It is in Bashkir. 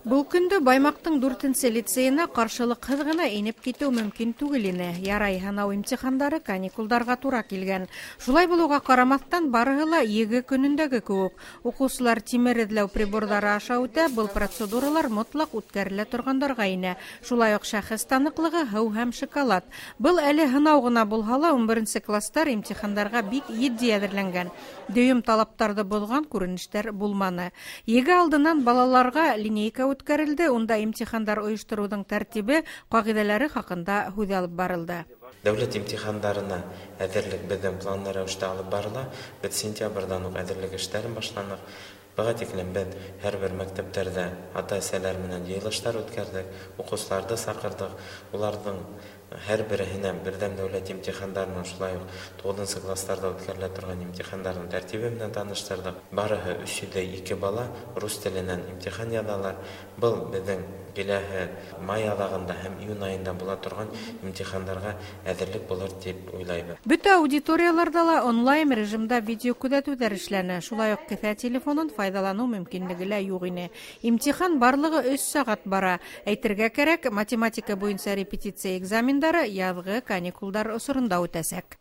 Был көндө Баймаҡтың дүртенсе лицейына ҡаршылыҡһыҙ ғына инеп китеү мөмкин түгел ине. Ярай, һынау имтихандары каникулдарға тура килгән. Шулай булыуға ҡарамаҫтан, барыһы ла ЕГЭ көнөндәге кеүек. Уҡыусылар тимер эҙләү приборҙары аша үтә, был процедуралар мотлаҡ үткәрелә торғандарға инә. Шулай уҡ шәхес таныҡлығы, һыу һәм шоколад. Был әле һынау ғына булһа ла, 11 кластар имтихандарға бик етди әҙерләнгән. Дөйөм талаптарҙы боҙған күренештәр булманы. ЕГЭ алдынан балаларға линейка үткәрелде, унда имтихандар ойоштороуҙың тәртибе, ҡағиҙәләре хаҡында һүҙ алып барылды. Дәүләт имтихандарына әҙерлек беҙҙең планлы рәүештә алып барыла. Беҙ сентябрҙән үк әҙерлек эштәрен башланыҡ. Быға тиклем беҙ һәр бер мәктәптәрҙә ата-әсәләр менән йыйылыштар үткәрҙек, уҡыусыларҙы саҡырҙыҡ. Уларҙың һәр береһенә берҙәм дәүләт имтихандарының, шулай уҡ 9-нсы кластарҙа үткәрелә торған имтихандарҙың тәртибе менән таныштырҙыҡ. Барыһы 302 бала рус теленән имтихан яҙалар. Был беҙҙең киләһе май аҙағында һәм июнь айында була торған имтихандарға әҙерлек булыр тип уйлайбыҙ. Бөтә аудиторияларҙа ла онлайн режимда видео күҙәтеүҙәр эшләне. Шулай уҡ кеҫә телефонын файҙаланыу мөмкинлеге лә юҡ ине. Имтихан барлығы 3 сәғәт бара. Әйтергә кәрәк, математика буйынса репетиция экзамендары яҙғы каникулдар осоронда үтәсәк.